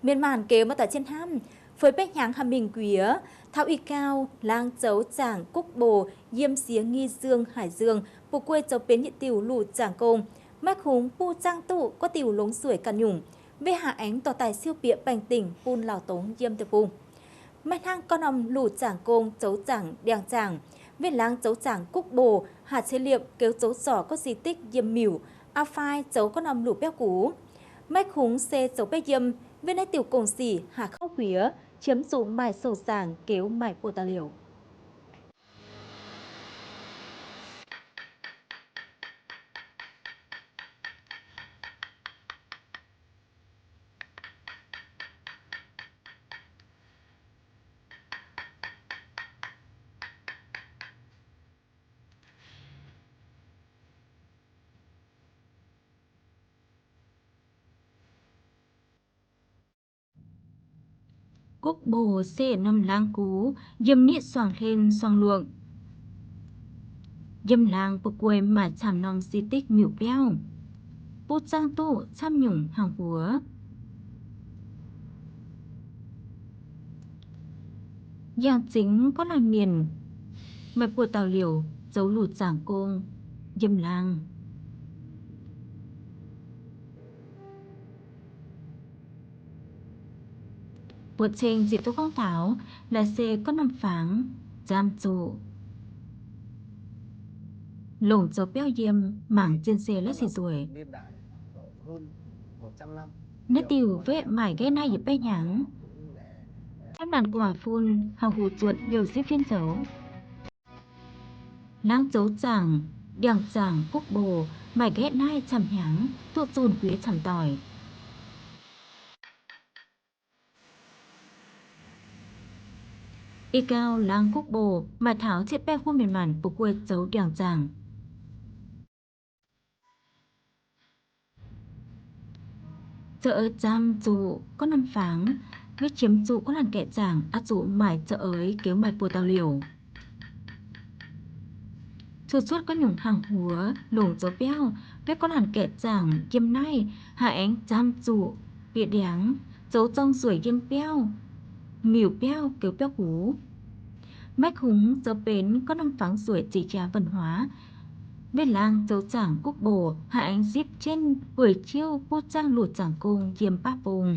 Mienh maanc geux maaih doic zienh hnamv, feix betv hnyangx haih mingh guiex, taux ih gau laangz zoux zaangc Gukv Mboc yiem Siex Ngi Sương, Hải Dương, bu guei zoux benx yietc diuh luc zaangc gong. Maiv kungx buv zaangv duqv gorngv diuh longx sueic ganh nyungc, weic haaix aengx dorh daaih siou bieqc baengh dingc bun Laauh Dongz yiem deic-bung. Maiv hnangv gorngv norm luc zaangc gong zoux zaangc ndiangx-zaangc, weic laangz zoux zaangc Gukv Mboc haaix ceix liepc geux zoux zorc gorngv di-dikv yiem miuc, aa fai zoux gorngv norm luc biauv gux. Maiv kungx se zoux biauv yiem, weic naaiv diuh gong-sic haaix kouv guiex, qiemx zuqc maaih sou-zaangc geux maaih buoz-dauh liouc. Gukv Mboc se norm laangz gux yiem nitv suangx hlen suangx luoqc. Yiem laangz bu guei maaih camv norm di-dikv miuc biauv, buv zaangv duqv camv nyungc hnaangx-huox. Yangh zingx gorngv laanh mienh maaih buoz-dauh liouc zoux luc zaangc gong yiem laangz. Buoqc ceng ziepc duqv gorngv taux naaiv se gorngv norm fangx nzamv zuqc longc zoux biauv yiem mangc zien se laiv sic nzueic. Naaiv diuh wetv maaih nqaeqv naaiv yietc baeqv hnyangx. Camv naanc guaax fun hauh huc zuotc youh sipv jienv zoux. Laangz zoux zaangc ndiangx-zaangc Gukv Mboc maaih nqaeqv naaiv camv hnyangx duqv zunh bueix camv doic. Ih gau laangz Gukv Mboc maaih taux cietv baeqv huv mienh maanc bu guei zoux ndiangx-zaangc. Za'eix nzamv zuqc gorngv norm fangx, weic qiemx zuqc gorngv laanh gaeqv zaangc oix zuqc maaih za'eix geux maaih buoz-dauh liouc. Cuotv cuotv gorngv nyungc hnaangx-huox longc zoux biauv, weic gorngv laanh gaeqv zaangc yiem naaiv haih aengx nzamv zuqc bieqc ndiangx, zoux zorng nzueic yiem biauv, miuc biauv geux biauv gux. Maiv kungx zoux benx gorngv norm fangx nzueic ziqc jaax văn hóa, weic laangz zoux zaangc Gukv Mboc haih aengx zipv jienv bueix jiouv buv zaangv luc zaangc gong yiem baav bung.